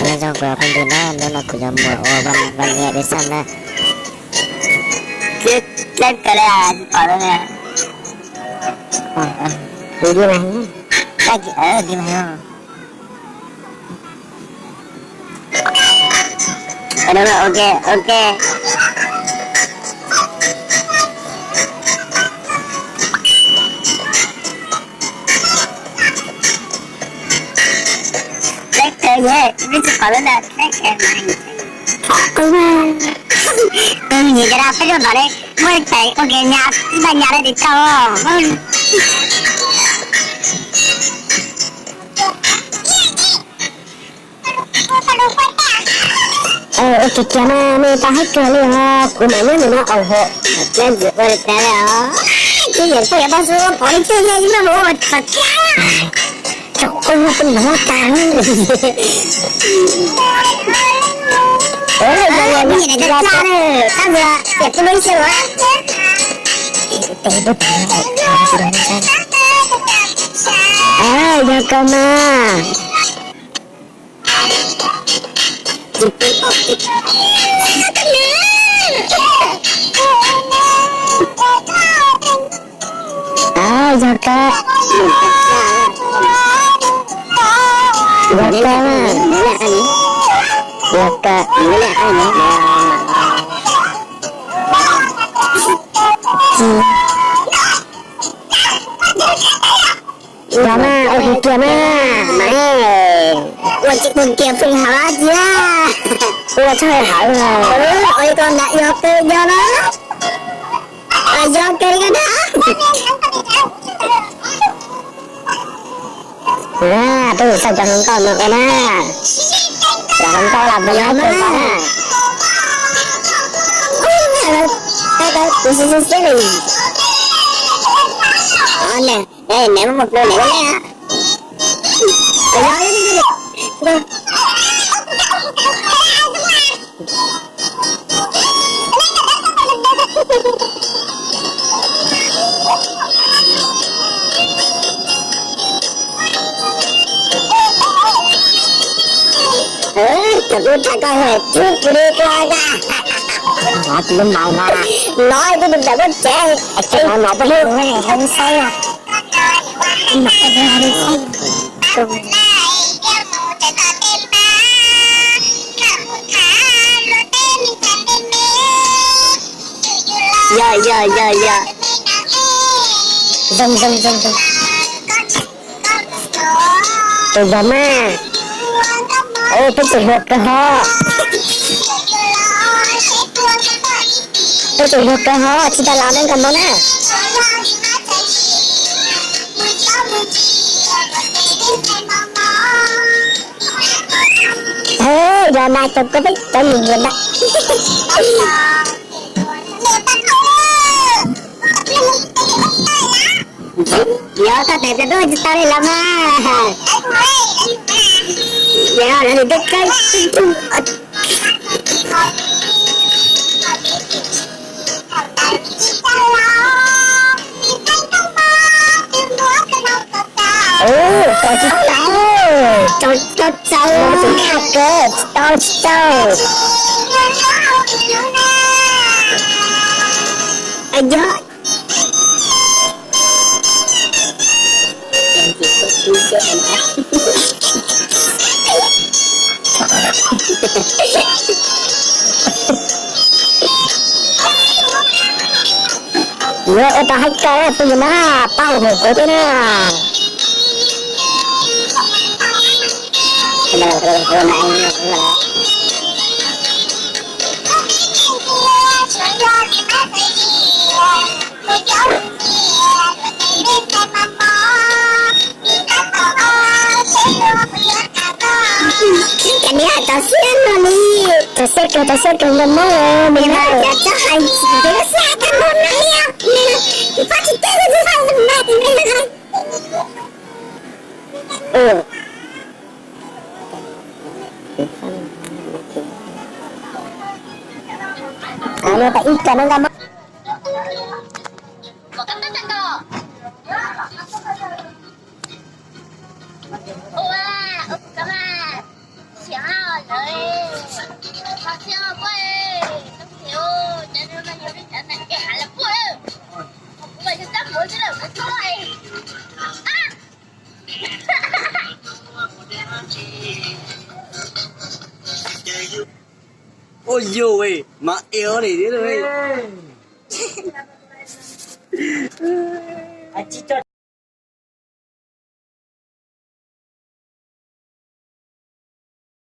Nyob zoo kuv phooj ywg na, hnub no kuv yuav mus ua Valorant li xwb na. Tib kawg li, tsis pom lawm. Kuv li mas, kuv li mas. Ok, ok. Tib kawg li, tib tsis pom lawm, tib kawg li. Kuv, kuv nyiam cov da peb rau tom li, muaj tais ua ke nyas, ib npaj nyas li tim tau. Ua kiag kiag mas nej tau haib kawg li os, kuv mam nyob ntawm no ua hauj lwm, ua li cas os. Kuv nyiam kuj yuav pab xub pov li twg yog ib npaj mus ua tom kiag. Tsoom qub no peb hnov tas. Yog yog yog, tab sis tiam peb lub xyab los. Yog kawg mas. Yog kawg, yog kawg, yog kawg. Yog mas, ua kiag kiag mas, mas ua tsis ua kiag feem hawv tiag. Ua txhob hawv hawv. Ua li ko nram yog kawg yog na. Yog kawg li ko na. Peb yuav xauj cov hluas nkauj no ua na. Cov hluas nkauj los mus yog na. Kuv siab siab li. Neb muab mus plua neb ua neb. Cov kuv tham koj hais tub kuv li koj na. Hnov tus lub maus no, hnov tus lub maus muab tsev, es tsev no no peb hlub heev xaib. Yog yog yog yog. Zoo zoo zoo zoo. Tus yog mas. Peb tseem hluas kawg hos. Peb tseem hluas kawg hos, tsis tau laus neej kawg hos na. Yog mas tus koj peb cov nyiam nyiam ntawd. Yog koj tes tes tuaj tsis tau li los mas. Yog lawv tus twb kawg. Ua tau tsis tau, tau tsis tau, tsis tau tsis tau. Yog. Yuav ua tau haib kawg phooj ywg na, pab ua hauv kuv thiab na. Cov niag tau siab no li, tau siab kawg, tau siab kawg nkaus mog, nws txhob hais tsis tias lub siab tau npaum no li. Ib co no nka mog. Ua yus mas eo li thiab.